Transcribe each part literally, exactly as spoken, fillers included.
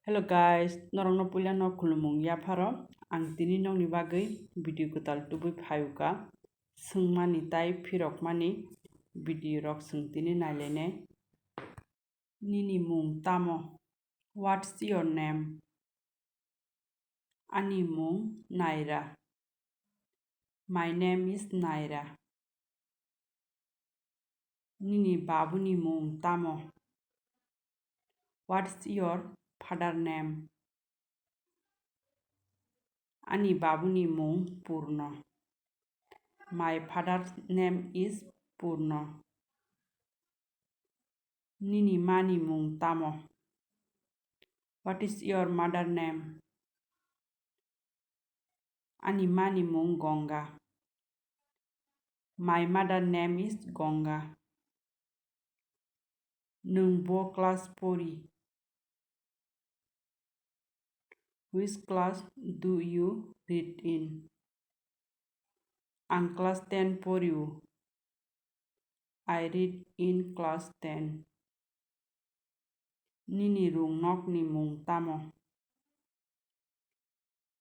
Hello guys, norokno puilano khulumung yapharo. Ang tini nokni bagwi video kwtal tubui phayuka. Swngmani tai phirokmani video rok swng tini nailainai. Nini mung tamo? What's your name? Ani mung Naira. My name is Naira. Nini babuni mung tamo? What's your father name? Ani babuni mung Purno. My father's name is Purno. Nini mani mung tamo? What is your mother name? Ani mani mung Gonga. My mother name is Gonga. Nwng bo class pori? Which class do you read in? Ang class ten porio. I read in class ten. Nini rungnokni mung tamo?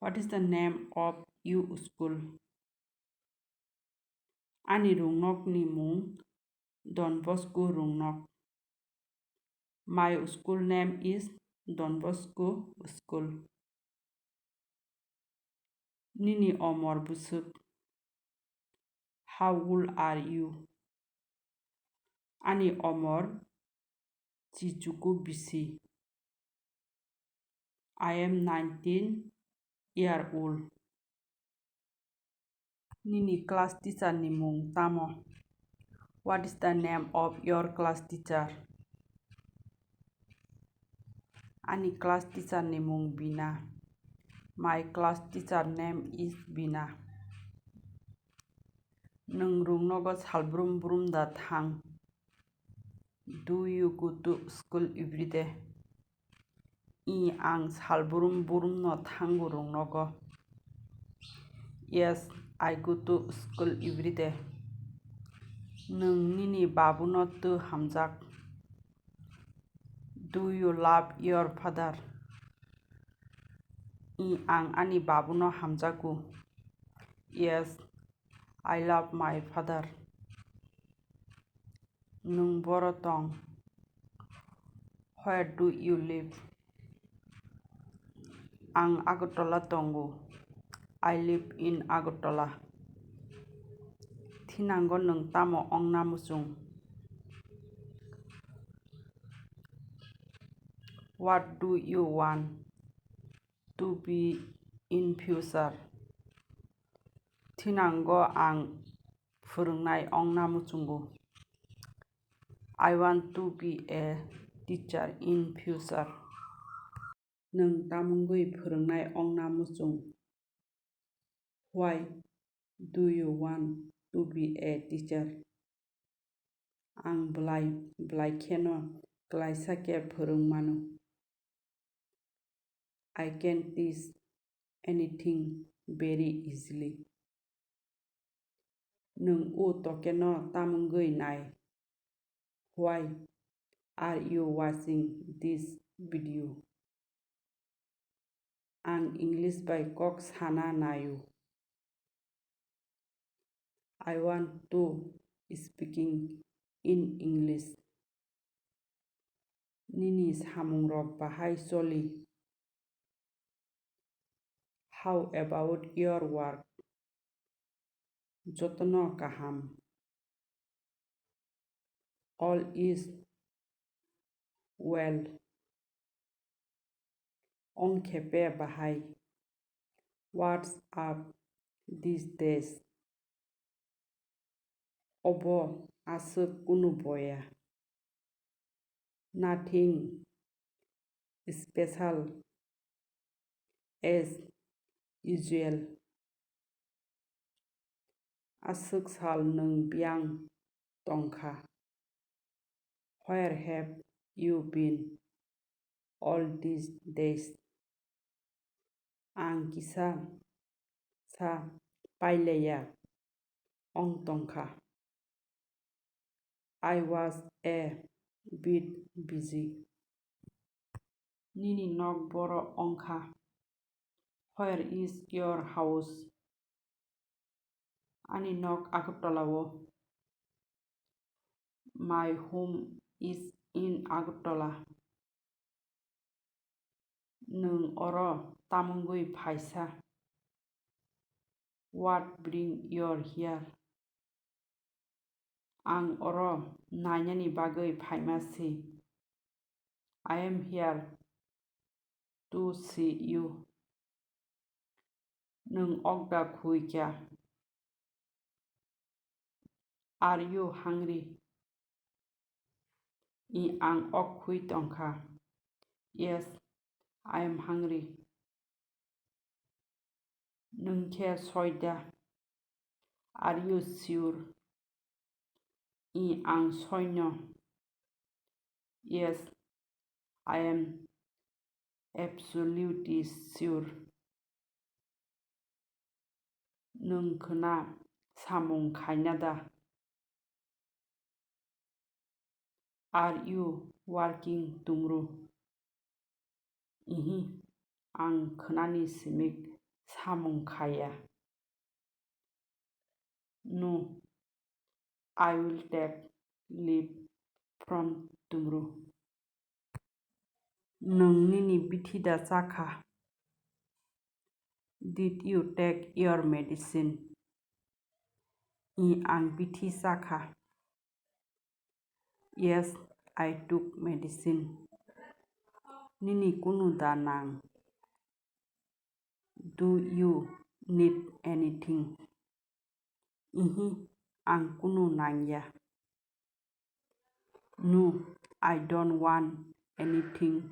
What is the name of your school? Ani rungnokni mung Don Bosco Rungnok. My school name is Don Bosco School. Nini omor bwswk? How old are you? Ani omor chichuku bisi. I am nineteen year old. Nini class teacher ni mung tamo? What is the name of your class teacher? Ani class teacher ni mung Bina. My class teacher name is Bina. Nwng rungnogo salbrum brum da thang? Do you go to school every day? I, ang salbrum brum no thango rungnogo. Yes, I go to school every day. Nwng nini babuno tw hamjak? Do you love your father? I, ang ani babuno hamjago. Yes, I love my father. Nwng boro tong? Where do you live? Ang Agartala tongo. I live in Agartala. Thinango nwng tamo ongna muchung? What do you want to be in future? Thinango ang phwrwngnai ongna muchungo. I want to be a teacher in future. Nwng tamungwi phwrwngnai ongna muchung? Why do you want to be a teacher? Ang belai belai kheno klaisa khe phwrwng mano. I can teach anything very easily. Nwng o tokeno tamungwi nai? Why are you watching this video? Ang English bai kok sana naio. I want to speaking in English. Nini samungrok bahai choli? How about your work? Jotono kaham. All is well. Ongkhepe bahai. What's up these days? Obo aswk kunu boya. Nothing special, as usual. Aswk sal nwng biyang tongkha? Where have you been all these days? Ang kisa sa pailaiya ong tongkha. I was a bit busy. Nini nok boro wng kha. Where is your house? Ani nok Agartala o. My home is in Agartala. Nwng oro tamungwi phaisa? What bring you here? Ang oro nainani bagwi phaima si. I am here to see you. Nwng okda khui kha? Are you hungry? I, ang ok khui tong kha. Yes, I am hungry. Nwng khe soi da? Are you sure? I, ang soi no. Yes, I am absolutely sure. Nwng khwna samung khaina da? Are you working tomorrow? Ihi, ang khwnani simi samung khaya. No, I will take leave from tomorrow. Nwng nini bithi da cha kha? Did you take your medicine? I, ang bithi cha kha. Yes, I took medicine. Nini kunu da nang? Do you need anything? Ihi, ang kunu nangya. No, I don't want anything.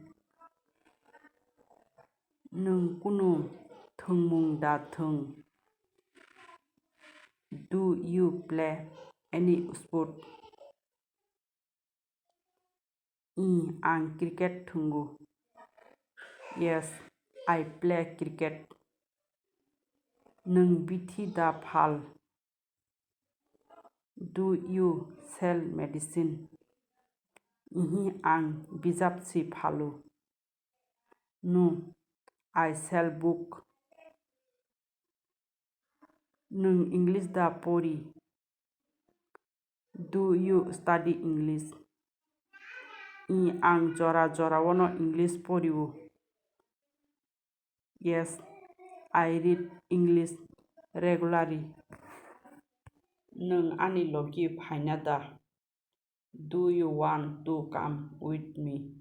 Nwng kunu thwngmung da thwng? Do you play any sport? I, ang cricket thwngo. Yes, I play cricket. Nwng bithi da phal? Do you sell medicine? Ihi, ang bijap si phalo. No, I sell book. Nwng English da pori? Do you study English? I, ang jora jora o no English pori o. Yes, I read English regularly. Nwng ani logi phaina da? Do you want to come with me?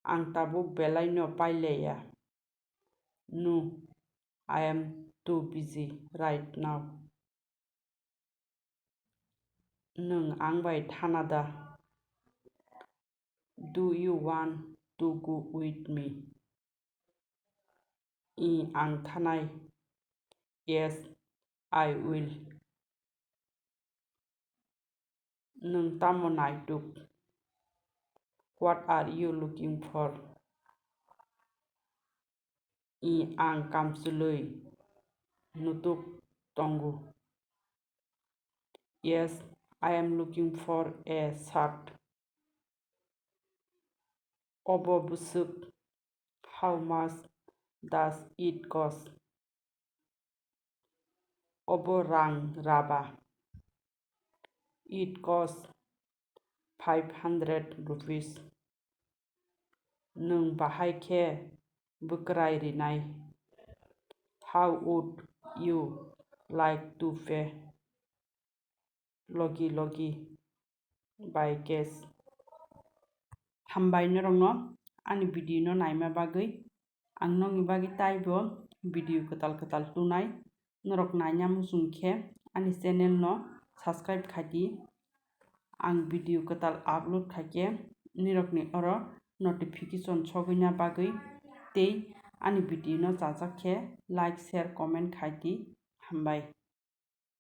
Ang tabuk belai no pailaiya. No, I am too busy right now. Nwng ang bai thana da? Do you want to go with me? I, ang thanai. Yes, I will. Nwng tamo naituk? What are you looking for? I, ang kamchwlwi nutuk tongo. Yes, I am looking for a shirt. Obo bwswk? How much does it cost? Obo rang raba? It costs five hundred rupees. Nwng bahai khe bwkrai rinai? How would you like to pay? Logi logi by cash. Hambai norokno ani video no naima bagwi. Ang nokni bagwi taibo video kwtal kwtal tunai. Norok naina muchung khe ani channel no subscribe khai di. Ang video kwtal upload khai khe nirokni oro notification sogwina bagwi tei ani video no chajak khe like, share, comment khai di. Hambai.